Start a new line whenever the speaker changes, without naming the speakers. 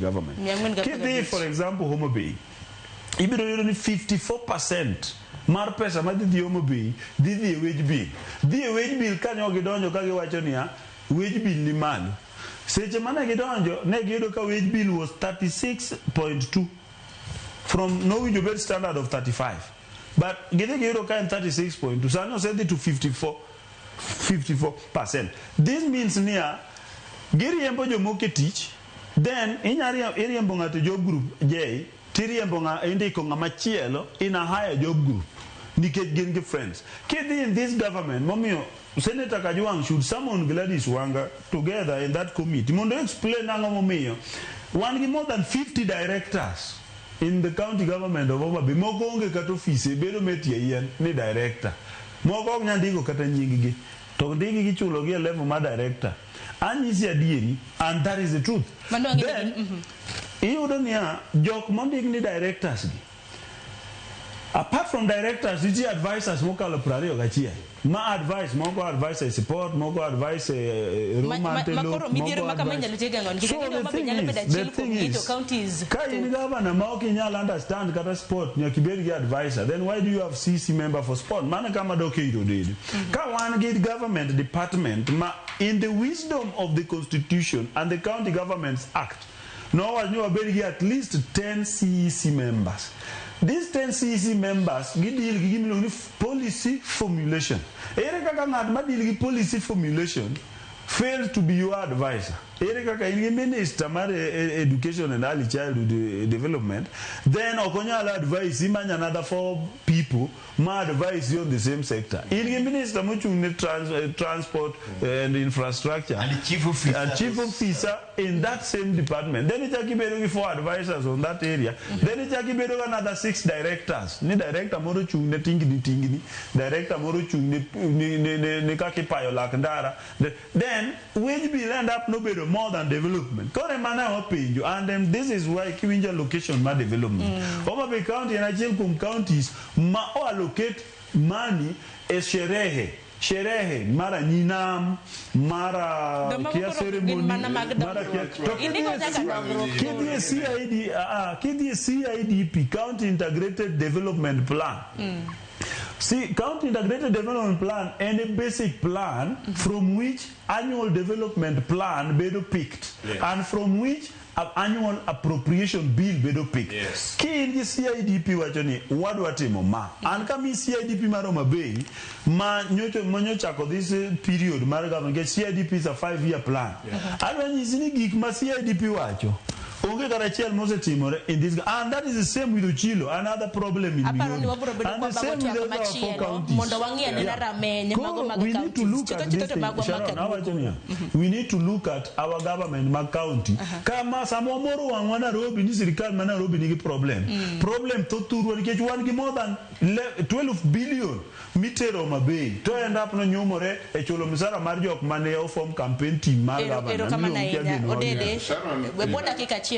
Government.
415.
Kidhi for example Homa Bay, ibiro yudo ni 54% mar pesa madhi dhi Homa Bay dhi dhi e wage bill. Dhi e wage bill kanyo gidonjo ka giwacho niya, wage bill ni malo. Seche mane gidonjo ne giyudo ka wage bill was 36.2 from nowinjo bed standard of 35 but gidhi giyudo ka en 36.2, sani osedhi to 54. 54%. This means niya, giriembo jomoko e tich, then inya iriembo ng'ato e job group J, tiriembo ng'a indiko ng'ama chielo in a higher job group nikech gin gi friends. Kidhi in this government momiyo Senator Kajwang' should summon Gladys Wanga together in that committee mondo explain ang'o momiyo wan gi more than 50 directors in the county government of Homa Bay moko onge kata ofise bedo metie yien ni director. Moko ok nyal ndiko kata nying gi to ndikgi gichulo gi e level mar director. Anyisi adieri and that is the truth.
Mano ang'e
Then
ni
iyudo niya jok mondik ni directors gi apart from directors nitie advisors mokalo 21 ma advice moko advice e sport moko advice e
Ma koro midhiero ma kama inyalo tiek geng'o nikech ang'e ni Homa Bay nyalo bedo achiel kuom gi to counties
ka in governor ma ok inyal understand kata sport nyaka ibed gi advisor, then why do you have CC member for sport? Mano kama dok e iro dedo ka wan gi government department ma in the wisdom of the constitution and the County Governments Act nowacho ni wabed gi at least 10 CEC members. These 10 CEC members gideal gi gimiluongo ni policy formulation. Ere kaka ng'at ma deal gi policy formulation fail to be your advisor? Ere kaka in gi minister mar education and early childhood development, then ok onyal advise, imany another four people ma advise you on the same sector? In gi minister mochung' ne transport and infrastructure
and chief officer
and chief officer in that same department, then ichak ibedo gi four advisors on that area, then ichak ibedo gi another six directors ni director moro chung' ne tingni tingni, director moro chung' ne kaka ipayo lak ndara. Then wage bill end up nobedo more than development. Koro ema ne wapenjo and this is why kiwinjo allocation mar development, Homa Bay County en achiel kuom counties ma o allocate money e sherehe sherehe mara nyinam mara
Joma
kia
koro gin
ceremony
mana mag
mara kia
dongruok.
To
Indiko
kidhi e
nyaka dongruok.
Kidhi e CID, kidhi e CIDP, County Integrated Development Plan. See, County Integrated Development Plan en a basic plan from which annual development plan bedo picked and from which a annual appropriation bill bedo picked. Ki in gi CIDP wacho ni wadwa timo ma. An kami CIDP mar Homa Bay ma nyocho ma nyochako this period mar government, nikech CIDP is a 5 year plan. Adwa nyisi ni gik ma CIDP wacho onge kata achiel mosetimore in this, and that is the same with Ochilo, another problem in
Aparo ni
Migori.
wabiro bedo
And the
kwa
same
bago
with
twak
other our four
machielo
counties.
mondo wang'i anena rameny mago
Koro
mag
we need to
counties.
look
Chutho
at
chutho
this
to
thing.
magwa ma
Sharon,
Kagugu.
awacho niya, we need to look at our government mag county. Kama sama wamoro wang'wa Nairobi ni sirikal ma Nairobi nigi problem. Problem thoth thurwa nikech wan gi more than 12 billion mitero Homa Bay to end up nonyumore e chulo msara mar jok mane oform campaign team mar
Ero
governor.
erokamano
Miluongo kia
ahinya.
geno
Odede,
Sharon,
we bo dakika achiel.